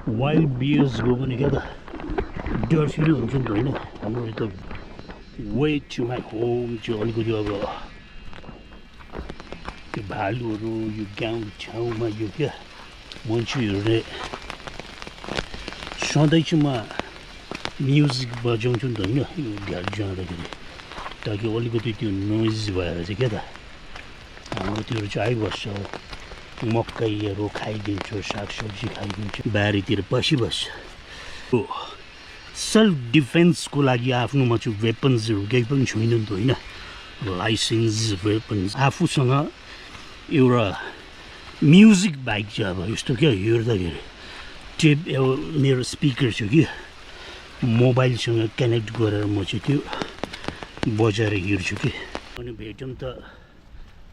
wild बियर्सको पनि क्या त डर्सिलो हुन्छ नि त होइन हाम्रो यता वे टु माई होम चाहिँ अलिकति अब त्यो भालुहरू यो गाउँ ठाउँमा यो क्या मान्छेहरूले सधैँ चाहिँ म म्युजिक बजाउँछु नि त होइन यो घर जाँदाखेरि ताकि अलिकति त्यो नोइज भएर चाहिँ क्या त हाम्रो त्योहरू चाहिँ आइबस्छ मकैहरू खाइदिन्छु सागसब्जी खाइदिन्छु बारीतिर बसिबस्छ हो सेल्फ डिफेन्सको लागि आफ्नोमा चाहिँ वेपन्सहरू केही पनि छैन नि त होइन लाइसेन्स वेपन्स आफूसँग एउटा म्युजिक बाइक चाहिँ अब यस्तो क्या हेर्दाखेरि टेप मेरो स्पिकर छ कि मोबाइलसँग कनेक्ट गरेर म चाहिँ त्यो बजाएर हिँड्छु कि अनि भेट्यौँ त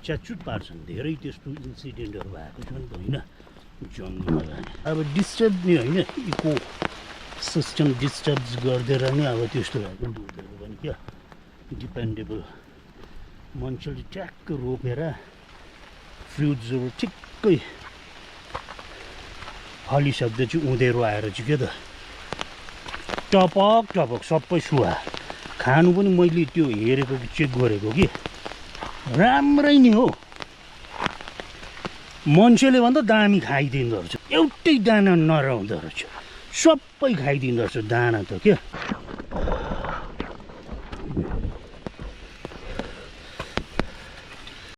च्याचुट पार्छन् धेरै त्यस्तो इन्सिडेन्टहरू भएको छ नि त होइन जङ्गलमा अब डिस्टर्ब नि होइन इको सिस्टम डिस्टर्ब गरिदिएर नै अब त्यस्तो भएको नि हुँदैन पनि क्या डिपेन्डेबल मान्छेले ट्याक्क रोपेर फ्रुट्सहरू ठिक्कै फलिसक्दा चाहिँ उनीहरू आएर चाहिँ क्या त टपक टपक सबै सुहा खानु पनि मैले त्यो हेरेको कि चेक गरेको कि राम्रै नि हो मान्छेले भन्दा दामी खाइदिँदो रहेछ एउटै दाना नरहुँदो रहेछ सबै खाइदिँदो रहेछ दाना त क्या